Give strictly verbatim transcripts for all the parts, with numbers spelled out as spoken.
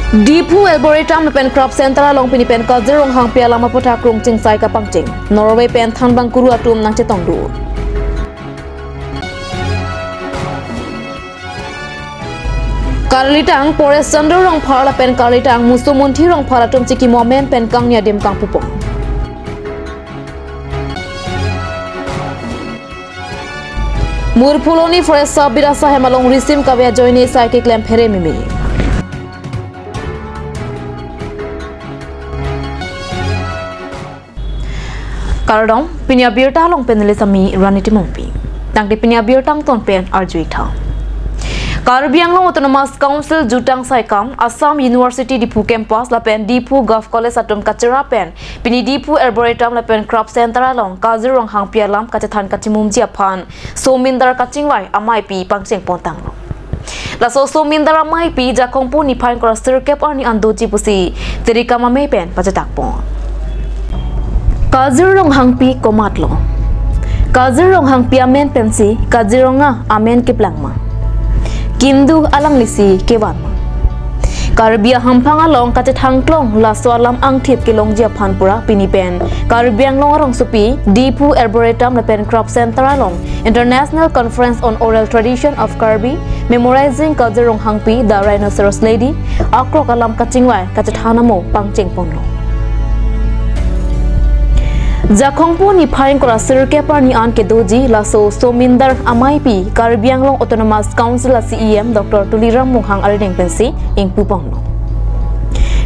Diphu Arboretum lapen Craft Center along pini pen Kazir Ronghangpi alam aputhak rong chingsai kapangcheng. Norway pen thanbang kuru atum nangchetongdun. Karlitang Paresh Chandra Rongphar lapen Karlitang Musumunthi Rongphar atum chikimo amen pen kangni adim kangpupon. Murphuloni Forest Sub Bidasa hem along risim kave ajoine sai keklem phere meme. Kardom, pini abirta along panelis ami Rani Timungpi. Tangte pini abirta angton pen arju-ik tha. Karbi Anglong Autonomous Council jutang saikam, Assam University Diphu Campus lapen Diphu Govt College atum kachera pen pini Diphu Arboretum lapen Craft Center along Kazir Ronghangpi alam kachethan kachimumji aphan somindar kachingvai ameipi pangcheng pontanglo. Laso somindar ameipi Jakhongpo niphai ingkoi ra sirkep arni an doji pusi tirikam amei pen pachetak pon. Kazir Ronghangpi komatlo? Kazir Ronghangpi amen pensi Kaziranga amen keplangma? Kintu alanglisi kevanma? Karbi ahamphang along kachethangklong laso alam angthip kelongji aphan pura pini pen Karbi Anglong arongsopi Diphu Arboretum lapen Craft Center along International Conference on Oral Tradition of Karbi, Memorizing Kazir Ronghangpi, The Rhinoceros Lady, akrok alam kachingvai kachethan amo pangcheng ponlo. Jakhongpo niphai ingkoi ra sirkep arni an kedoji laso somindar ameipi Karbi Anglong Autonomous Council a CEM Doctor Tuliram Ronghang arideng pensi ingpu ponlo.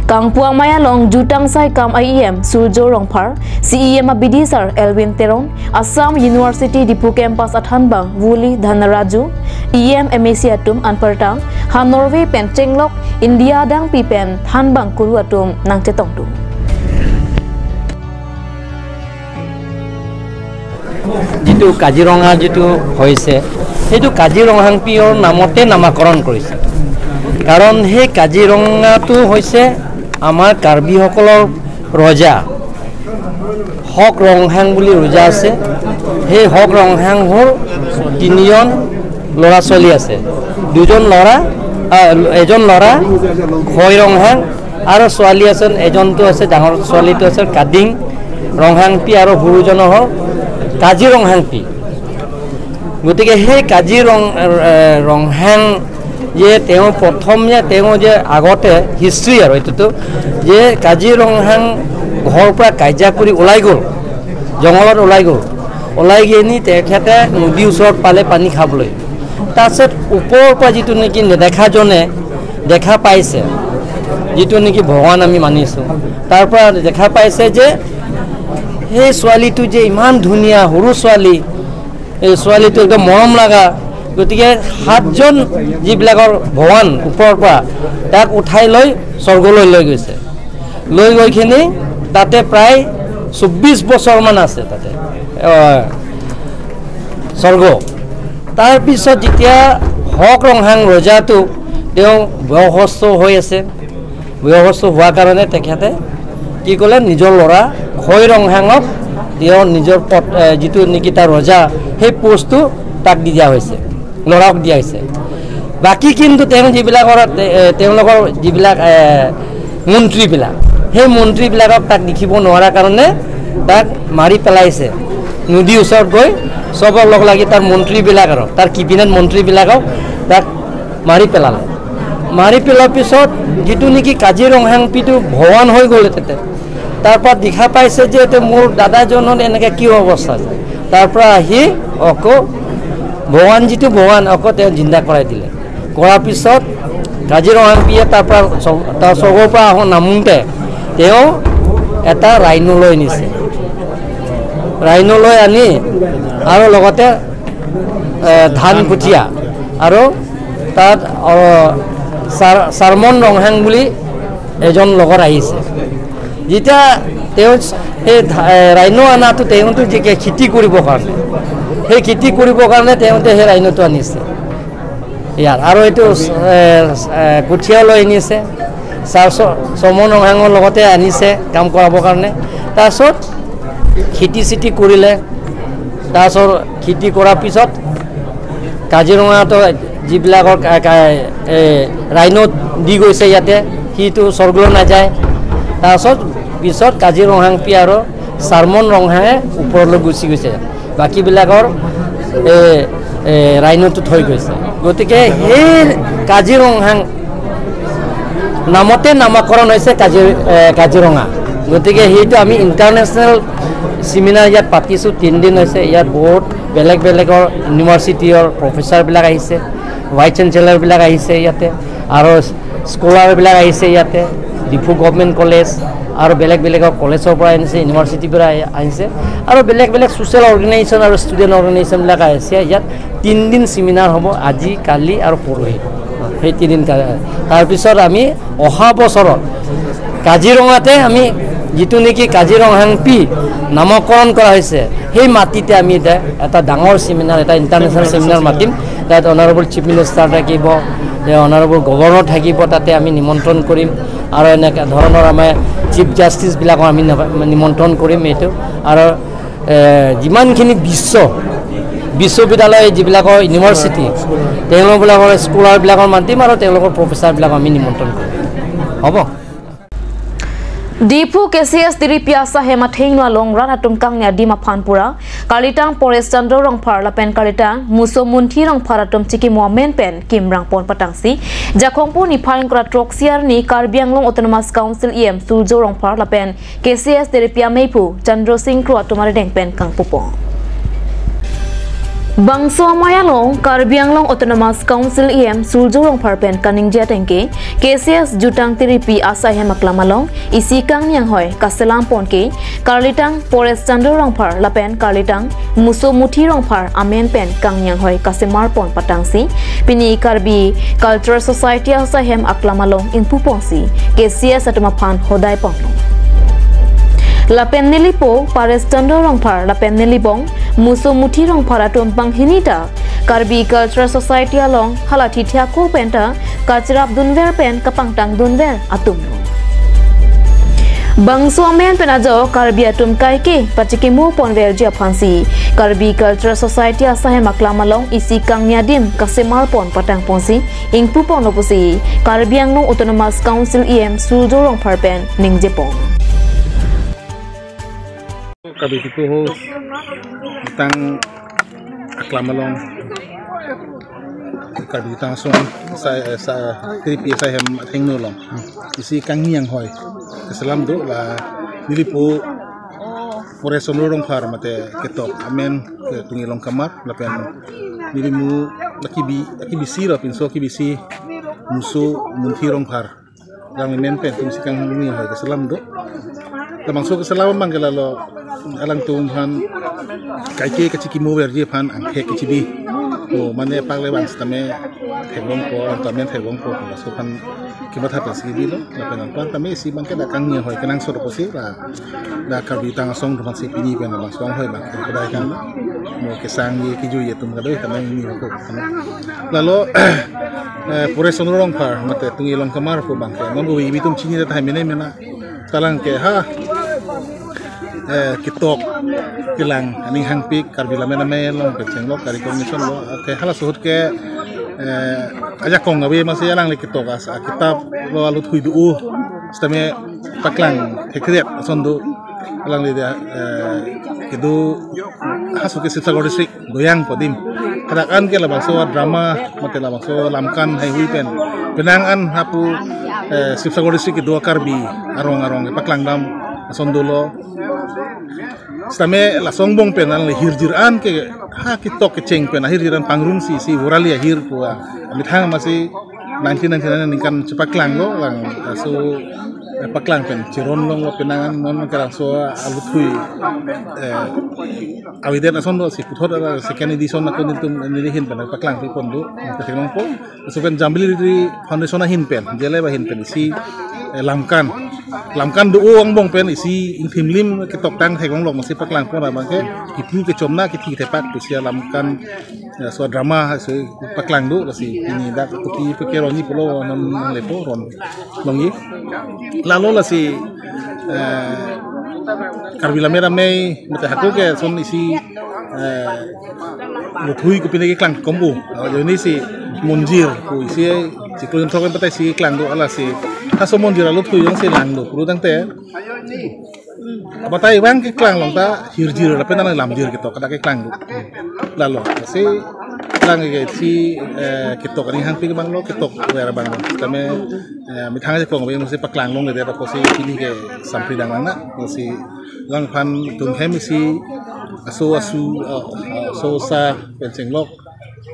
Kangpu amei along jutang saikam a EM Surjo Rongphar, CEM abidi sar Elwin Teron, Assam University Diphu Campus athanbang Vuli Dhanaraju, EM MAC atum anparta ha Norway pen chenglok India adangpi pen thanbang kuru atum nangchetongdun. যিটো কাজিৰঙা যিটো হৈছে, সেইটো কাজিৰঙাংপিয়ৰ নামতে নামাকৰণ কৰিছে। কাৰণ সেই কাজিৰঙাটো হৈছে আমাৰ কাৰ্বিসকলৰ ৰজা হক ৰংহাং বুলি ৰজা আছে। সেই হক ৰংহাঙৰ তিনিজন ল'ৰা ছোৱালী আছে। দুজন ল'ৰা, আহ, এজন ল'ৰা খৈ ৰংহাং আৰু ছোৱালী আছে, এজনটো আছে, ডাঙৰ ছোৱালীটো আছে কাদিং ৰংহাংপি আৰু সৰুজনৰ হ'ল কাজি ৰংহাংপি। গতিকে সেই কাজি ৰং, এ, ৰংহাং যে তেওঁ প্ৰথম যে তেওঁ যে আগতে হিষ্ট্ৰী আৰু এইটোতো যে কাজি ৰংহাং ঘৰৰ পৰা কাজিয়া কৰি ওলাই গ'ল, জংঘলত ওলাই গ'ল। ওলাই গৈ নি তেখেতে নদীৰ ওচৰত পালে পানী খাবলৈ। তাৰপিছত ওপৰৰ পৰা যিটো নেকি নেদেখাজনে দেখা পাইছে, যিটো নেকি ভগৱান আমি মানিছোঁ, তাৰ পৰা দেখা পাইছে যে সেই ছোৱালীটো যে ইমান ধুনীয়া সৰু ছোৱালী, এই ছোৱালীটো একদম মৰম লগা। গতিকে সাতজন যিবিলাকৰ ভগৱান ওপৰৰ পৰা তাক উঠাই লৈ স্বৰ্গলৈ লৈ গৈছে। লৈ গৈ কিনি তাতে প্ৰায় চৌব্বিছ বছৰমান আছে তাতে, আহ, স্বৰ্গ। তাৰপিছত যেতিয়া হক ৰংহাং ৰজাটো তেওঁ বয়সস্থ হৈ আছে, বয়সস্থ হোৱাৰ কাৰণে তেখেতে কি ক'লে, নিজৰ ল'ৰা খৈ ৰংহাঙক তেওঁ নিজৰ পদ, এ, যিটো নেকি তাৰ ৰজা, সেই পোষ্টটো তাক দি দিয়া হৈছে, ল'ৰাক দিয়া হৈছে। বাকী কিন্তু তেওঁ যিবিলাকৰ, এ, তেওঁলোকৰ যিবিলাক, এ, মন্ত্ৰীবিলাক, সেই মন্ত্ৰীবিলাকক তাক দেখিব নোৱাৰাৰ কাৰণে তাক মাৰি পেলাইছে। নদীৰ ওচৰত গৈ চবৰ লগ লাগি তাৰ মন্ত্ৰীবিলাক আৰু তাৰ কেবিনেট মন্ত্ৰীবিলাকক তাক মাৰি পেলালে। মাৰি পেলোৱাৰ পিছত যিটো নেকি কাজি ৰংহাংপিটো ভগৱান হৈ গ'ল তেতে, তাৰ পৰা দেখা পাইছে যে এতিয়া মোৰ দাদাজনৰ এনেকে কি অৱস্থা হৈছে। তাৰ পৰা আহি আকৌ ভগৱান যিটো ভগৱান আকৌ তেওঁ জিন্দা কৰাই দিলে। কৰাৰ পিছত কাজি ৰংহাংপিয়ে তাৰ পৰা চ-, তাৰ স্বৰ্গৰ পৰা আহোঁ নামোতে তেওঁ এটা ৰাইন' লৈ আনিছে। ৰাইন' লৈ আনি আৰু লগতে, এ, ধান কঠীয়া আৰু তাত, অ, চাৰ-, চাৰমন ৰংহাং বুলি এজন লগত আহিছে। যেতিয়া তেওঁ সেই ধা-, এ, ৰাইন' অনাটো তেওঁতো যে খেতি কৰিবৰ কাৰণে, সেই খেতি কৰিবৰ কাৰণে তেওঁতে সেই ৰাইন'টো আনিছে। ইয়াত আৰু এইটো, এ, এ, কঠীয়া লৈ আনিছে, চাৰ চ-, চমন ৰংহাঙৰ লগতে আনিছে কাম কৰাবৰ কাৰণে। তাৰপিছত খেতি চেতি কৰিলে, তাৰপিছত খেতি কৰাৰ পিছত কাজিৰঙাতো যিবিলাকৰ কা-, কা-, এ, ৰাইন' দি গৈছে ইয়াতে, সিটো স্বৰ্গলৈ নাযায়। তাৰপিছত পিছত কাজিৰঙাংপি আৰু চাৰমন ৰংহাঙে ওপৰলৈ গুচি গৈছে, বাকীবিলাকৰ এ, এ, ৰাইন'টো থৈ গৈছে। গতিকে সেই কাজিৰঙাং নামতে নামাকৰণ হৈছে কাজি-, এ, কাজিৰঙা। গতিকে সেইটো আমি ইণ্টাৰনেশ্যনেল ছেমিনাৰ ইয়াত পাতিছোঁ, তিনিদিন হৈছে। ইয়াত বহুত বেলেগ বেলেগৰ ইউনিভাৰ্চিটিৰ প্ৰফেচাৰবিলাক আহিছে, ভাইচ চেঞ্চেলাৰবিলাক আহিছে ইয়াতে, আৰু স্কলাৰবিলাক আহিছে ইয়াতে, ডিফু গভৰ্ণমেণ্ট কলেজ আৰু বেলেগ বেলেগৰ কলেজৰ পৰা আহিছে, ইউনিভাৰ্চিটিৰ পৰা আহি-, আহিছে, আৰু বেলেগ বেলেগ ছ'চিয়েল অৰ্গেনাইজেশ্যন আৰু ষ্টুডেণ্ট অৰ্গেনাইজেশ্যনবিলাক আহিছে ইয়াত। তিনিদিন ছেমিনাৰ হ'ব, আজি, কালি আৰু পৰহি। সেই তিনিদিন কা-, তাৰপিছত আমি অহা বছৰত কাজিৰঙাতে আমি যিটো নেকি কাজিৰঙাংপি নামকৰণ কৰা হৈছে, সেই মাটিতে আমি এতিয়া এটা ডাঙৰ ছেমিনাৰ, এটা ইণ্টাৰনেশ্যনেল ছেমিনাৰ মাতিম। তাত অনাৰেবল চিফ মিনিষ্টাৰ থাকিব, অনাৰেবল গভৰ্ণৰ থাকিব, তাতে আমি নিমন্ত্ৰণ কৰিম। আৰু এনেকুৱা ধৰণৰ আমাৰ চিফ জাষ্টিছবিলাকক আমি নিমন্ত্ৰণ কৰিম এইটো। আৰু এ, যিমানখিনি বিশ্ব, বিশ্ববিদ্যালয় যিবিলাকৰ ইউনিভাৰ্চিটি, তেওঁলোকবিলাকৰ স্কলাৰবিলাকৰ মাতিম আৰু তেওঁলোকৰ প্ৰফেচাৰবিলাকক আমি নিমন্ত্ৰণ কৰিম। হ'ব? Diphu K C S Tiripi Asahem athengno along rat atum kangni adim aphan pura, Karlitang Paresh Chandra Rongphar lapen Karlitang Muso Munthi Rongphar atum chikimo amen pen kimrang pon patangsi, Jakhongpo niphai ingkoi ra throksi arni Karbi Anglong Autonomous Council E M Surjo Rongphar lapen K C S Tiripi ameiphu Chandra Sing Kro atum arideng pen kangpupong. Bangso amei along Karbi Anglong Autonomous Council E M Surjo Rongphar pen kaningje ateng ke K C S Jutang Tiripi Asahem aklam along isi kangni anghoi kaselam pon ke Karlitang Paresh Chandra Rongphar lapen Karlitang Muso Munthi Rongphar amen pen kangni anghoi kasemar pon patangsi, pini Karbi Cultural Society Asahem aklam along ingpu ponsi K C S atum aphan hodai ponlo. Lapen nelipo Paresh Chandra Rongphar lapen nelibong Muso Munthi Rongphar atum banghini ta Karbi Cultural Society along hala thithiako penta kacharap dunver pen kapangtang dunver atumlo. Bangso amen pen ajo Karbi atum kaike pachikimo ponverji aphansi Karbi Cultural Society Asahem aklam along isi kangni adim kasemar pon patang ponsi ingpu ponlo pusi Karbi Anglong Autonomous Council E M Surjo Rongphar pen ningje pon. Karbi Diphu Jutang aklam along Karbi Jutang Asong sa, sa, Tiripi Asahem athengno along isi kangni anghoi kaselam do, la nelipo Paresh Chandra Rongphar mate ketok amen ke Tungi Longkamar lapen nelimu laki bi, laki bisi lo, pinso laki bisi Muso Munthi Rongphar alangli amen pen atum isi kangni anghoi kaselam do. Labangso kaselam abang ke lalo alangtum aphan kaike kachikimo verji aphan angthek kachibi. O mane pakle bang sitame theklongpo, alangtum amen theklongpo, laso aphan kematha pensi kibilo. Lapen anpar tame isi abang ke dak kangni anghoi kenangsot pusi la dak Karbi Jutang Asong atum aphansi pini pen labangso anghoi abang ke kedai kan mo kesang ye kiju ye atum kadoi tame ini ko. Lalo eh, Paresh Chandra Rongphar mate Tungi Longkamar pu abang ke non ko ibi atum chini ta mene mena. Talang ke ha eh, ketok kelang aning hangpik Karbi Lammet Amei along kecheng lo, Karbi Commission lo, ke hala suhut ke eh, ajakong abe masi alangli ketok as, ah, kitap lo alut hui do, sitame paklang thekret ason do. Alangli dia eh, kedo haso ke Sibsagar district Doyang Podim. Hadak an ke labangso drama mate labangso lamkan haihui pen penang an hapu eh, Sibsagar district kedo Karbi arong arong paklang dam ason dolo. Sitame laso angbong pen alangli hirjir an ke ha ketok kecheng pen ahirjir an pangrumsi si Vurali ahir pu amethang masi nineteen ninety-nine aningkan chepaklanglo, lang laso eh, paklang pen chiron longlo, penang an non ke laso alut hui eh, avedet ason do si puthot ala second edition ako nelitum neli ahin pen paklangpi pon do, kachelong po. Laso pen Jambili Foundation ahin pen, J L F ahin pen isi eh, lamkan, lamkan do angbong pen isi ingthimlim ketoktang theklonglo masi paklang pon abang ke kipu kechomna kithi thepak pusi lamkan eh, so drama so paklang do, lasi pini dak kopi pekero ni pulo non nang lepo ron longji. Lalo lasi eh, Karbi Lammet Amei mate hako ke son isi eh, luthui kopine keklang kombo. Ah, joni si monjir pu isi chiklo jonthok pen patai si keklang do, alasi Aso mondir along thu jongsi langlo puru tangte, batai abang keklang along ta hirjir lapen nang lamjir ketok, kada keklang do. Lalo si lang ke si, eh, ketok aning hangpi ke abang lo, ketok wer abang lo. Tame, eh, methang si kong abang si paklang longledet apotsi pini ke sampri dang lang na. Si langphan atum hem isi aso asu, eh, aso asa pen chenglok,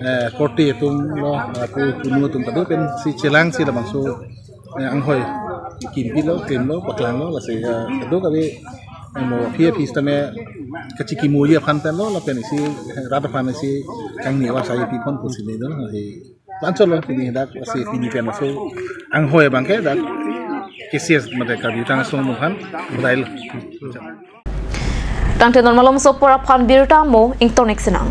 eh, korte atum lo, eh, pu punu atum kado pensi chelangsi labangso, eh, anghoi kimpi lo, klim lo, paklang lo, lasi, eh, kado kave, eh, mo aphi aphi sitame kachikimoji aphan pen lo, lapen isi, eh, rat aphan isi kangni awasai pi pon pusi ne do, eh, lancholong pini dak, lasi pini pen laso anghoi abang ke dak K C S mate Karbi Tang Song Mukhan, Udail. Tangte non malom sopor aphan birta mo ingtonek sinang.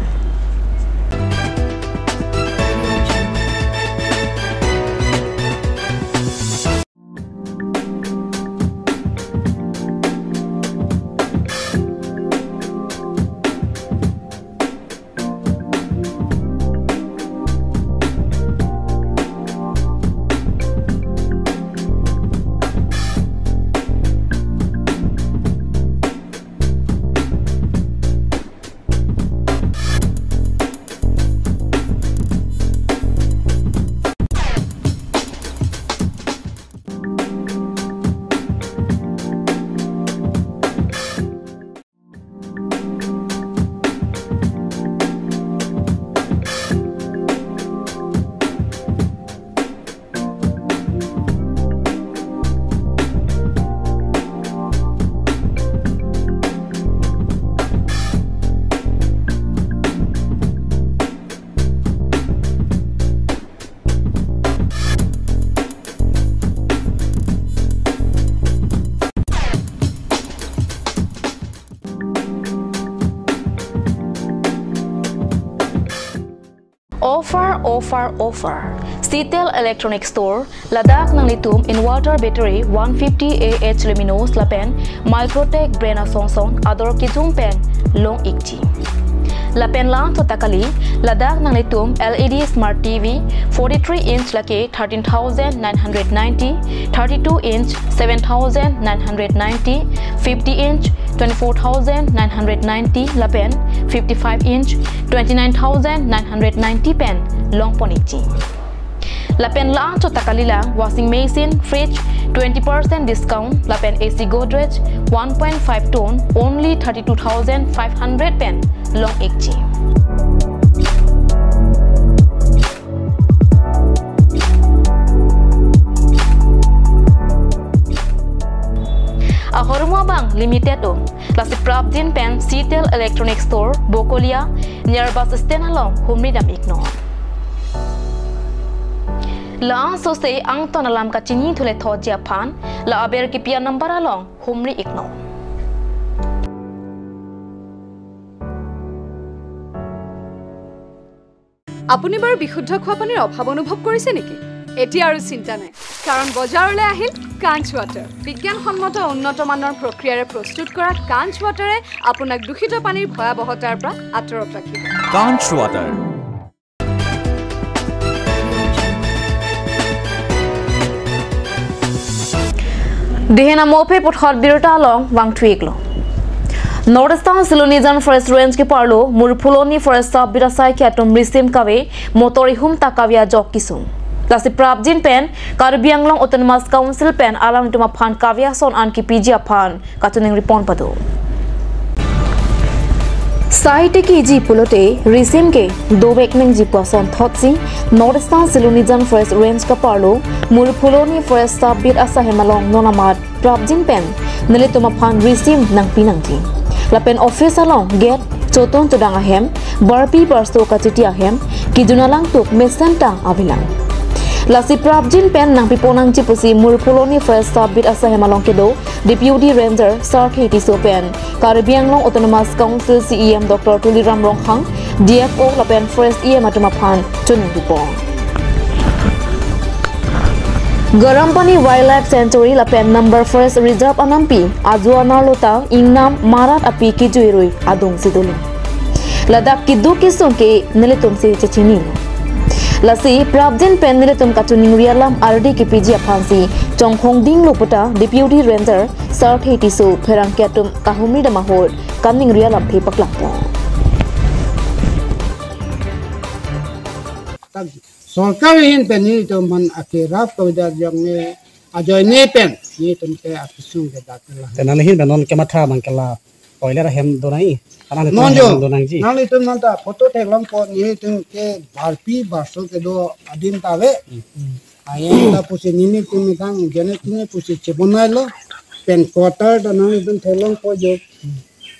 Offer, offer, offer. Citel Electronic Store, ladak nanglitum inverter battery one fifty A H luminous lapen Microtech brand asong song ador kijum pen long ikji. Lapen la-anchot ta kali, ladak nanglitum L E D smart T V forty-three inch lake thirteen thousand nine hundred ninety, thirty-two inch seven thousand nine hundred ninety, fifty inch twenty-four thousand nine hundred ninety lapen fifty-five inch twenty-nine thousand nine hundred ninety pen long pon ikji. Lapen la-anchot ta kalilang washing machine, fridge twenty percent discount lapen A C Godrej one point five ton only thirty-two thousand five hundred pen long ikji. Ahormu abang limited o. Lasi prapjin pen Citel Electronic Store, Bokolia, near bus stand along humri dam iknon. La-anchot se angton alam kachini thule thotji aphan, la aber kipi a-number along humri iknon. আপুনি বাৰু বিশুদ্ধ খোৱা পানীৰ অভাৱ অনুভৱ কৰিছে নেকি? এতিয়া আৰু চিন্তা নাই, কাৰণ বজাৰলৈ আহিল কাঞ্চ ৱাটাৰ। বিজ্ঞানসন্মত উন্নত মানৰ প্ৰক্ৰিয়াৰে প্ৰস্তুত কৰা কাঞ্চ ৱাটাৰে আপোনাক দূষিত পানীৰ ভয়াৱহতাৰ পৰা আঁতৰত ৰাখিব। কাঞ্চ water. Dehen amophe puthot birta along vangthu iklo. North Eastern Silonijan Forest Range keparlo Murphuloni Forest Sub-Beat asai ke atum risim kave motor ihum ta kave ajok kesung. Lasi prapjin pen Karbi Anglong Autonomous Council pen alangtum aphan kave ason an kepiji aphan kachiningri pon pado. Sai tekiji pulote risim ke dovek nangji pu ason thotsi North Eastern Silonijan Forest Range keparlo Murphuloni Forest Sub-Beat asai hem along non amat prapjin pen nelitum aphan risim nangpi nangji. Lapen office along gate, chotun chodang ahem, barpi barso kachiti ahem, kejun alangtuk mesen tang avelang. Lasi prapjin pen nangpi pon nangji pusi Murphuloni Forest Sub-Beat asai hem along kedo Deputy Ranger Sarkhi Tisso pen Karbi Anglong Autonomous Council C E M Doctor Tuliram Ronghang, D F O lapen Forest E M atum aphan chiningri pon. Garampani Wildlife Sanctuary lapen Nambar Forest Reserve anampi ajo anerlo ta ingnam marat api kijuirui adungsi dolo. Ladak keduk kesung ke nelitum si chechini. Lasi prapjin pen nelitum kachiningri alam ardi kepiji aphansi chongkhongdinglo puta Deputy Ranger Sarthe Tisso pherangke atum kahumri dam ahut kaningri alamthe paklangpo. Sorkar ahin pen nelitum aphan akerap kavedet jongsi ajoine pen nelitum ke akesung ke dak kelang. Te nangli ahin pen non kematha abang ke la toilet ahem do nangji. Anan non jo, ahem do nangji. Nanglitum non ta photo theklongpo, nelitum ke barpi barso kedo adim ta ave. Hmm. Ahem ta pusi nelitum methang jene tine pusi chebonailo. Pen quarter ta nanglitum theklongpo jo.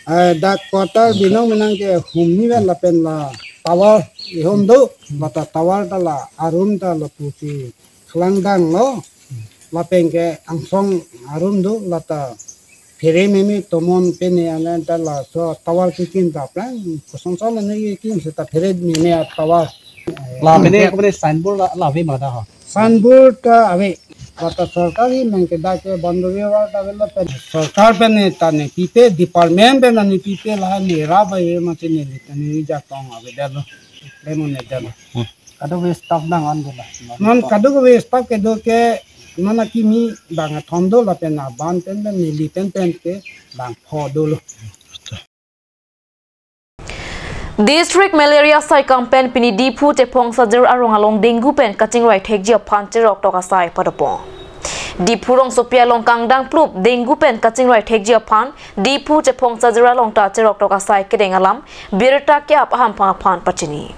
Eh, dak quarter binong menang ke humni ven lapen la tower ihum do, la ta tower ta la arum ta la pusi khelangdanglo, lapen ke angsong arum do, la ta phere meme tomon pene anan ta laso tower kekim ta aphrang kosonson ne kekim seta phere meme atower. La pene ko pene signboard la, la ave ma da ho. Signboard ta ave. La ta sorkar ahin pen ke dak ke bondo ave, tower ta ave lapen sorkar pen ne ta ne pipe, department pen ne pipe, la ne ra ba ye ma chini ne ta ne jakong avedetlo. Lemon ne detlo. Hmm. Kadokave staff abang an do la. Non kadokave staff kedo ke non akimi abang athom do lapen aban pen pen neli pen pen ke bangpho dolo. District Malaria Saikam pen pini Diphu Chephong Sajir arong along dengue pen kachingrai thekji aphan cheroktok asai padopo. Diphu rongsopi along kangdang plup dengue pen kachingrai thekji aphan Diphu Chephong Sajir along ta cheroktok asai kedeng alam birta ke-ap ahampang aphan pachini.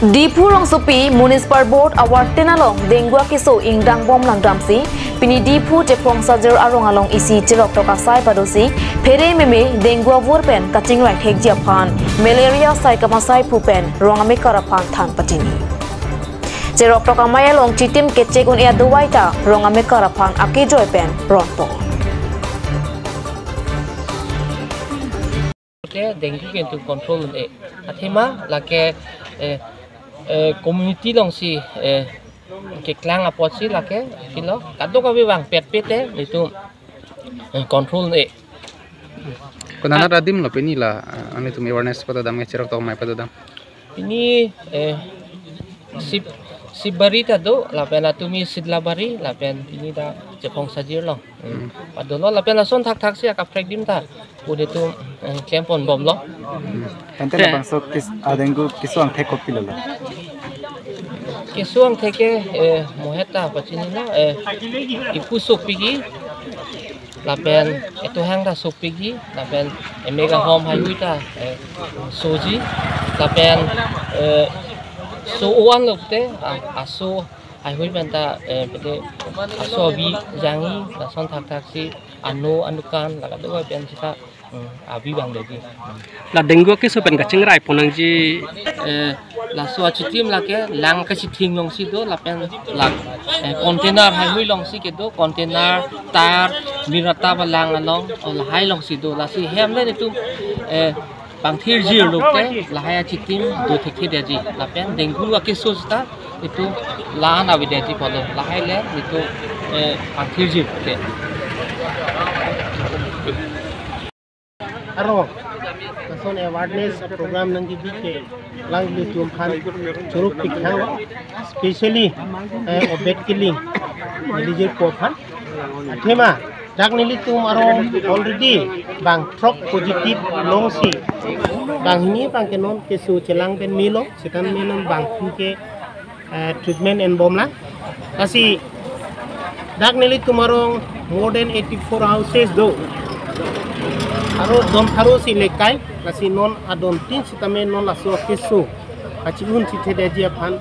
Diphu rongsopi Municipal Board awarten along dengue akeso ingdang bom langdamsi pini Diphu Chephong Sajir arong along isi cheroktok asai padosi phere meme dengue avur pen kachingrai thekji aphan Malaria Saikam asai phu pen rong amekar aphan than pachini. Cheroktok amei along chitim kechek un-e adovai ta rong amekar aphan akejoi pen ronpo. Ke dengue ke tu control un-e. Athema lake, eh, eh, community alongsi, eh, keklang apotsi lake kilo kadokave bang petpet te nelitum, eh, control un-e. Konat adim lo pini la, eh, nanglitum awareness padodam ke cheroktok amei padodam? Pini, eh, Sip, Sipbari ta do, lapen atumi Sidlabari, lapen pini ta Chephong Sajir along. Hmm. Hmm. Padolo lapen lason thakthak si akaprek adim ta. Pudi tu, eh, klempon bomlo. Hmm. Ante, eh, labangso kes-, ah, dengue keso angthek kopilo lo? Keso angthek ke, eh, mohet ta pachinilo, eh, ipu sopikji, lapen etohang ta sopikji, lapen emek ahom haihui ta, eh, soji, lapen, eh, so-o-an lo pute, ah, aso haihui pen ta, eh, pute aso avi jangji, lason thakthak si ano anukan, la kadokave pen seta, hmm, avi bang detji. La dengue keso pen kachingrai pon nangji. Eh, laso achitim lake lang kachithing alongsi do, lapen la, eh, container haihui alongsi kedo, container, tyre, mirata ba lang along, o lahai alongsi do, lasi hem le nelitum, eh, pangthirjir lote, lahai achitim do thekthedetji, lapen dengue akeso seta nelitum la-an avedetji pulo, lahai le nelitum, eh, pangthirjir ke. Aro, lason awareness program nangkebi ke alanglitum aphan churuk pikthang, specially, eh, obet kiling, elijir po aphan. Athema, dak nelitum aro already bang throk positive longsi, banghini abang ke non keso chelang pen melo, setan me non bangphu ke eh, treatment enbomlang. Lasi dak nelitum arong more than eighty-four houses do. Aro don pharo si lekai, lasi non adon tin sitame non laso keso kachi-un chithedetji aphan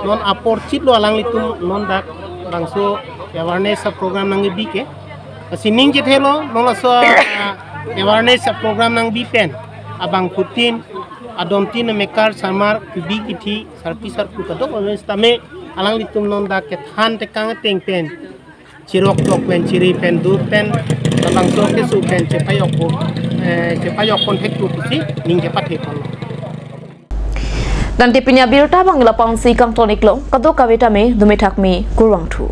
non apor chitlo alanglitum non dak bangso awareness program nangkebi ke. Lasi ning chethelo non laso, ah, awareness program nangkebi pen abangphutin adon tin amekar samar kebi kithi sarpi sarpo kadokave sitame alanglitum non dak kethan tekang ateng pen chiroktok pen chiri pen dur pen labangso keso pen chepajokpo, eh, chepajokpon thekpo pusi ning kepathe ponlo. Tangte pini abirta abang la-an si kangton-iklo, kadokave tame dome thakme, kurvangthu.